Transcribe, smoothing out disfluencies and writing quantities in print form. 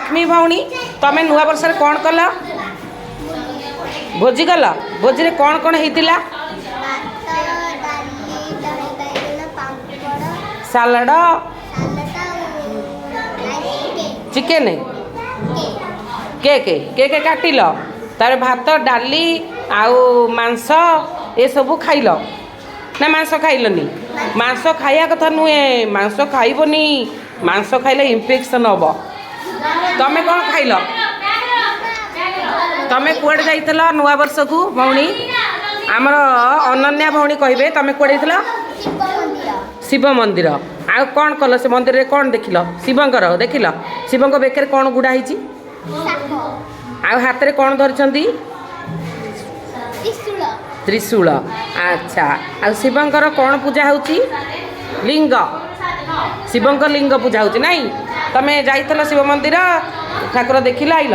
ଲକ୍ଷ୍ମୀ ଭଉଣୀ, ତମେ ନୂଆ ବର୍ଷରେ କ'ଣ କଲ? ଭୋଜି କଲ? ଭୋଜିରେ କ'ଣ କ'ଣ ହେଇଥିଲା? ଭାତ, ଡାଲି, ଦହି ବାଇଗଣ, ପାମ୍ପଡ଼, ସାଲାଡ଼, ସାଲାଡ଼ ଆଉ ଚିକେନ୍, କେକ୍। କେକ୍ କାଟିଲ। ତାପରେ ଭାତ, ଡାଲି ଆଉ ମାଂସ ଏସବୁ ଖାଇଲ ନା ମାଂସ ଖାଇଲନି? ମାଂସ ଖାଇବା କଥା ନୁହେଁ, ମାଂସ ଖାଇବନି, ମାଂସ ଖାଇଲେ ଇନଫେକ୍ସନ୍ ହେବ। ତମେ କ'ଣ ଖାଇଲ? ତମେ କୁଆଡ଼େ ଯାଇଥିଲ ନୂଆ ବର୍ଷକୁ ଭଉଣୀ? ଆମର ଅନନ୍ୟା ଭଉଣୀ କହିବେ, ତମେ କୁଆଡ଼େ ଯାଇଥିଲ? ଶିବ ମନ୍ଦିର। ଶିବ ମନ୍ଦିର। ଆଉ କ'ଣ କଲ ସେ ମନ୍ଦିରରେ? କ'ଣ ଦେଖିଲ? ଶିବଙ୍କର ଦେଖିଲ? ଶିବଙ୍କ ବେକରେ କ'ଣ ଗୁଡ଼ା ହେଇଛି? ସାପ। ଆଉ ହାତରେ କ'ଣ ଧରିଛନ୍ତି? ତ୍ରିଶୂଳ। ତ୍ରିଶୂଳ। ଆଚ୍ଛା, ଆଉ ଶିବଙ୍କର କ'ଣ ପୂଜା ହେଉଛି? ଲିଙ୍ଗ। ଶିବଙ୍କ ଲିଙ୍ଗ ପୂଜା ହେଉଛି ନାଇଁ? ତମେ ଯାଇଥିଲ ଶିବ ମନ୍ଦିର, ଠାକୁର ଦେଖିଲ, ଆଇଲ।